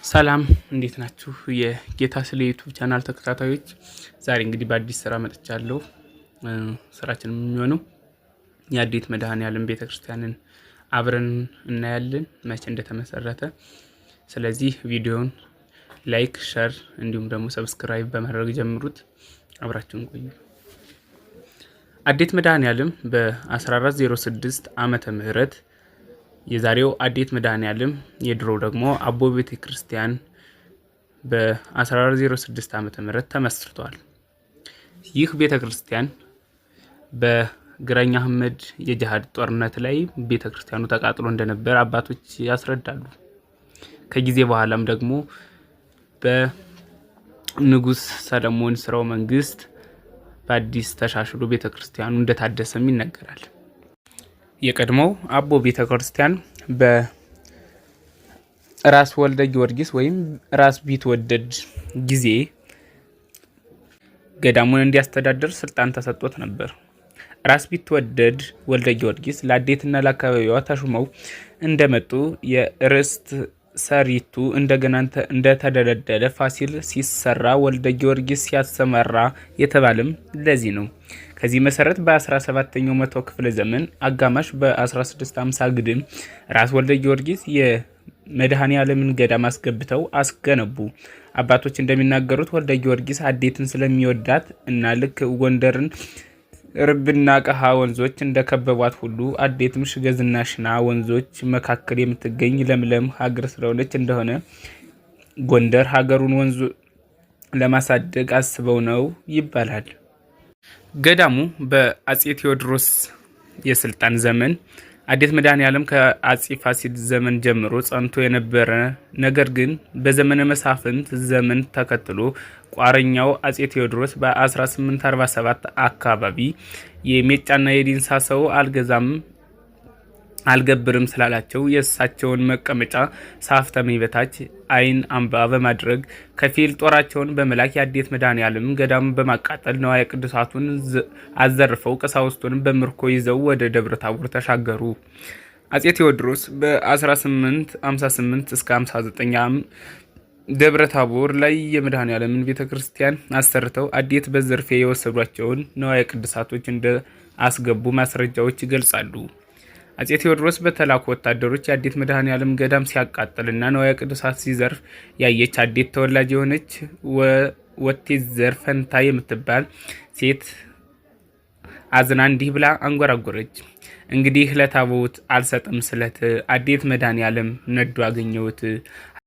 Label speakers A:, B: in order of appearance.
A: ሰላም፣ እንዴት ናችሁ? የጌታ ስለ YouTube channel ተከታታዮች፣ ዛሬ እንግዲህ በአዲስ ስራ መጥቻለሁ። ስራችን የሚሆነው የአዴት መድኃኔዓለም ቤተክርስቲያንን አብረን እናያለን፣ መቼ እንደተመሰረተ። ስለዚህ ቪዲዮውን like፣ share እንዲሁም ደግሞ subscribe በማድረግ ጀምሩት። አብራችሁን ቆዩ። አዴት መድኃኔዓለም በ1406 ዓመተ ምህረት የዛሬው አዴት መድኃኔዓለም፣ የድሮው ደግሞ አቦ ቤተ ክርስቲያን፣ በ1406 ዓመተ ምህረት ተመስርቷል። ይህ ቤተ ክርስቲያን በግራኝ አህመድ የጂሃድ ጦርነት ላይ ቤተ ክርስቲያኑ ተቃጥሎ እንደነበር አባቶች ያስረዳሉ። ከጊዜ በኋላም ደግሞ በንጉስ ሰለሞን ስርወ መንግስት በአዲስ ተሻሽሎ ቤተ ክርስቲያኑ እንደታደሰም ይነገራል። የቀድሞው አቦ ቤተ ክርስቲያን በራስ ወልደ ጊዮርጊስ ወይም ራስ ቢትወደድ ጊዜ ገዳሙን እንዲያስተዳድር ስልጣን ተሰጥቶት ነበር። ራስ ቢትወደድ ወልደ ጊዮርጊስ ለአዴትና ለአካባቢዋ ተሹመው እንደመጡ የርስት ሰሪቱ እንደገና እንደተደለደለ ፋሲል ሲሰራ ወልደ ጊዮርጊስ ሲያሰማራ የተባለም ለዚህ ነው። ከዚህ መሰረት በ17ኛው መቶ ክፍለ ዘመን አጋማሽ በ1650 ግድም ራስ ወልደ ጊዮርጊስ የመድኃኔ ዓለምን ገዳም አስገብተው አስገነቡ። አባቶች እንደሚናገሩት ወልደ ጊዮርጊስ አዴትን ስለሚወዳት እና ልክ ጎንደርን ርብና ቀሃ ወንዞች እንደከበቧት ሁሉ አዴትም ሽገዝና ሽና ወንዞች መካከል የምትገኝ ለምለም ሀገር ስለሆነች እንደሆነ ጎንደር ሀገሩን ወንዙ ለማሳደግ አስበው ነው ይባላል። ገዳሙ በአጼ ቴዎድሮስ የስልጣን ዘመን አዴት መድኃኔዓለም ከአጼ ፋሲል ዘመን ጀምሮ ጸንቶ የነበረ፣ ነገር ግን በዘመነ መሳፍንት ዘመን ተከትሎ ቋረኛው አጼ ቴዎድሮስ በ1847 አካባቢ የሜጫና የዲንሳ ሰው አልገዛም አልገብርም ስላላቸው የእሳቸውን መቀመጫ ሳፍተመኝ በታች አይን አምባ በማድረግ ከፊል ጦራቸውን በመላክ የአዴት መድኃኔዓለም ገዳም በማቃጠል ንዋየ ቅዱሳቱን አዘርፈው ቀሳውስቱን በምርኮ ይዘው ወደ ደብረ ታቦር ተሻገሩ። አጼ ቴዎድሮስ በ1858 እስከ 59 ደብረ ታቦር ላይ የመድኃኔዓለምን ቤተ ክርስቲያን አሰርተው አዴት በዝርፊያ የወሰዷቸውን ንዋየ ቅዱሳቶች እንደ አስገቡ ማስረጃዎች ይገልጻሉ። አጼ ቴዎድሮስ በተላኩ ወታደሮች የአዴት መድኃኔዓለም ገዳም ሲያቃጥልና ንዋየ ቅዱሳት ሲዘርፍ ያየች አዴት ተወላጅ የሆነች ወቴዘር ፈንታ የምትባል ሴት አዝና እንዲህ ብላ አንጎራጎረች። እንግዲህ ለታቦት አልሰጥም ስለት፣ አዴት መድኃኔዓለም ነዶ አገኘሁት።